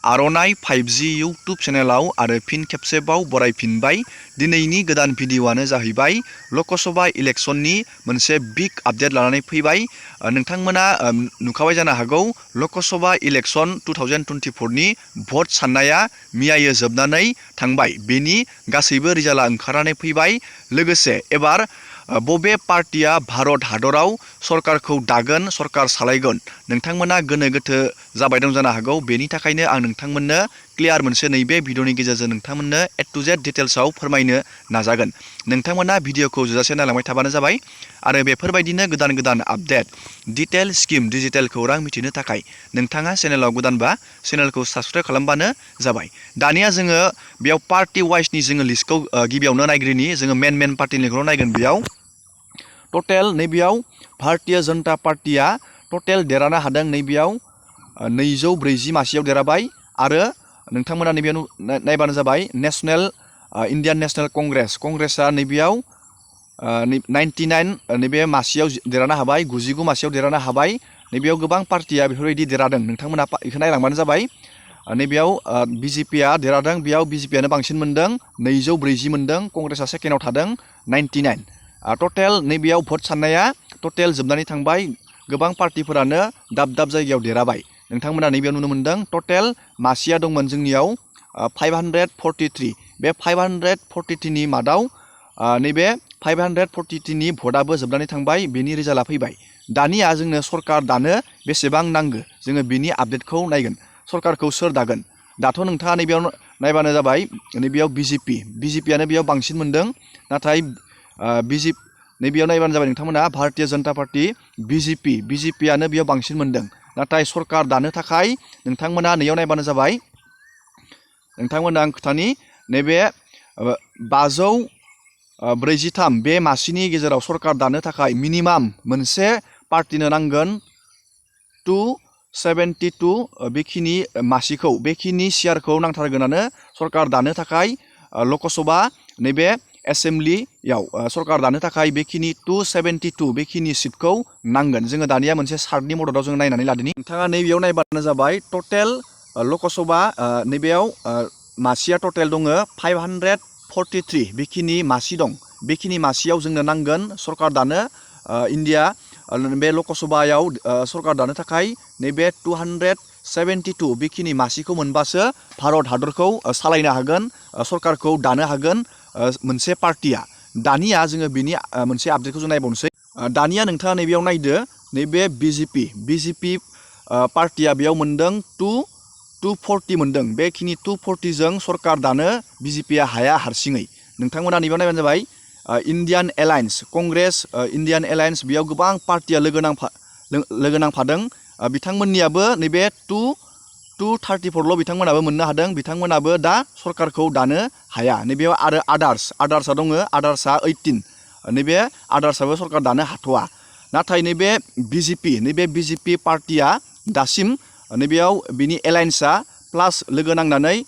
आर'नाइ 5G YouTube चेनेलाव आरो फिन खेबसेबाव बरायफिनबाय। दिनैनि गोदान भिडिअ'आनो जाहैबाय लकसभा इलेक्शननि मोनसे बिग आपडेट लानानै फैबाय। नोंथांमोना नुखाबाय जानो हागौ लकसभा इलेक्शन 2024नि भट साननाया मियायो जोबनानै थांबाय। बेनि गासैबो रिजाल्टआ ओंखारनानै फैबाय। लोगोसे एबार बबे पार्टिया भारत हादराव सरकारखौ दागोन, सरकार सालायगोन, नोंथांमोना गोनो गोथो जाबाय दं जानो हागौ। बेनि थाखायनो आं नोंथांमोननो क्लियार मोनसे नैबे भिडिअनि गेजेरजों नोंथांमोननो ए टु जेड डिटेल्सआव फोरमायनो नाजागोन। नोंथांमोना भिडिअखौ जोजासे नायलांबाय थाबानो जाबाय। आरो बेफोरबायदिनो गोदान गोदान आपडेट, डिटेल स्किम, डिजिटेल खौरां मिथिनो थाखाय नोंथाङा चेनेलाव गोदानबा चेनेलखौ साबस्क्राइब खालामबानो जाबाय। दानिया जोङो बेयाव पार्टि वाइसनि जोङो लिस्टखौ गिबियावनो नायग्रोनि। जोङो मेन पार्टिनिखौल' नायगोन। बेयाव टटेल नैबेयाव भारतीय जनता पार्टिया टटेल देरहानो हादों। नैबेयाव 240 मासियाव देरहाबाय। आरो नोंथांमोना नैबेयाव नायबानो जाबाय नेशनेल इन्डियान नेशनेल कंग्रेसआ नैबेयाव 99 नैबे मासियाव देरहानो हाबाय, 99 मासियाव देरहानो हाबाय। नैबेयाव गोबां पार्टिया बेफोरबायदि देरहादों। नोंथांमोना बेखौ नायलांबानो जाबाय। नैबेयाव बिजेपिया देरहादों। बेयाव बिजेपियानो बांसिन मोनदों, 240 मोनदों। कंग्रेसआ सेकेन्डआव थादों, 99। टटेल नैबेयाव भट साननाया टटेल जोबनानै थांबाय। गोबां पार्टिफोरानो दाब दाब जायगायाव देरहाबाय। नोंथांमोना नैबेयाव नुनो मोनदों टटेल मासिया दंमोन जोंनियाव 543। बे 543नि मादाव नैबे 543नि भटआबो जोबनानै थांबाय। बेनि रिजाल्टआ फैबाय। दानिया जोंनो सरकार दानो बेसेबां नांगौ, जोङो बेनि आपडेटखौ नायगोन। सरकारखौ सोर दागोन? दाथ' नोंथाङा नैबेयाव नायबानो जाबाय। नैबेयाव बिजेपियानो बेयाव बांसिन मोनदों। नाथाय नैबेयाव नायबानो जाबाय नोंथांमोना भारतीय जनता पार्टि बिजेपियानो बेयाव बांसिन मोनदों। नाथाय सरकार दानो थाखाय नोंथांमोना नैयाव नायबानो जाबाय। नोंथांमोना आं खोथानि नैबे 543 बे मासिनि गेजेराव सरकार दानो थाखाय मिनिमाम मोनसे पार्टिनो नांगोन 272 बेखिनि मासिखौ, बेखिनि सियारखौ नांथारगोनानो सरकार दानो थाखाय। लकसभा नैबे एसेम्ब्लियाव सरकार दानो थाखाय बेखिनि 272 बेखिनि सिटखौ नांगोन। जोङो दानिया मोनसे चार्टनि मददाव जों नायनानै लादिनि। नोंथाङा नैबेयाव नायबानो जाबाय टटेल लकसभा नैबेयाव मासिया टटेल दङ 543 बेखिनि मासि दं। बेखिनि मासियाव जोंनो नांगोन सरकार दानो इन्डिया बे लकसभायाव सरकार दानो थाखाय नैबे 272 बेखिनि मासिखौ मोनबासो भारत हादरखौ सालायनो हागोन, सरकारखौ दानो हागोन मोनसे पार्टिया। दानिया जोङो बेनि मोनसे आपडेटखौ जों नायबावनोसै। दानिया नोंथाङा नैबेयाव नायदो। नैबे बिजेपि पार्टिया बेयाव मोनदों 240 मोनदों। बेखिनि 240जों सरकार दानो बिजेपिया हाया हारसिङै। नोंथांमोना नैबेयाव नायबानो जाबाय Indian alliance, Congress Indian alliance, बेयाव गोबां पार्टिया लोगो नांफादों। बिथांमोननियाबो नैबे 234ल' बिथांमोनाबो मोननो हादों। बिथांमोनाबो दा सरकारखौ दानो हाया। नैबेयाव आरो आदार्सआ दङ। आदार्सआ 18। नैबे आदार्सआबो सरकार दानो हाथ'वा। नाथाय नैबे बिजेपि पार्टिया दासिम नैबेयाव बिनि एलायन्सआ प्लास लोगो नांनानै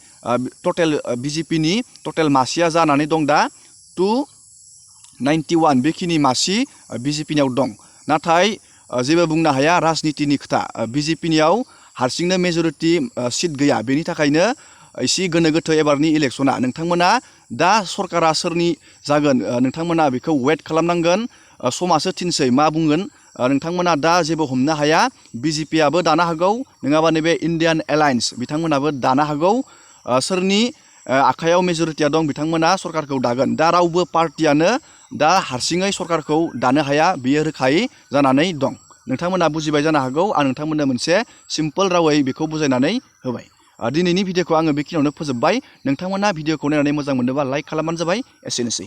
टटेल बिजेपिनि टटेल मासिया जानानै दं दा 291 बेखिनि मासि बिजेपिनियाव दं। नाथाय जेबो बुंनो हाया, राजनितिनि खोथा। बिजेपिनियाव हारसिंनो मेजरिटि सिट गैया। बेनि थाखायनो एसे गोनो गोथो एबारनि इलेक्शना। नोंथांमोना दा सरकारा सोरनि जागोन नोंथांमोना बेखौ वेट खालामनांगोन। समासो थिनसै मा बुंगोन। नोंथांमोना दा जेबो हमनो हाया। बिजेपियाबो दानो हागौ, नङाबा नैबे इन्डियान एलायन्स बिथांमोनाबो दानो हागौ। सोरनि आखायाव मेजरिटिया दं बिथांमोना सरकारखौ दागोन। दा रावबो पार्टियानो दा हारसिङै सरकारखौ दानो हाया, बियो रोखायै जानानै दं। नोंथांमोना बुजिबाय जानो हागौ। आं नोंथांमोननो मोनसे सिम्पोल रावै बेखौ बुजायनानै होबाय। दिनैनि भिडिअखौ आङो बेखिनियावनो फोजोबबाय। नोंथांमोना भिडिअखौ नायनानै मोजां मोनोबा लाइक खालामबानो जाबाय। एसेनोसै।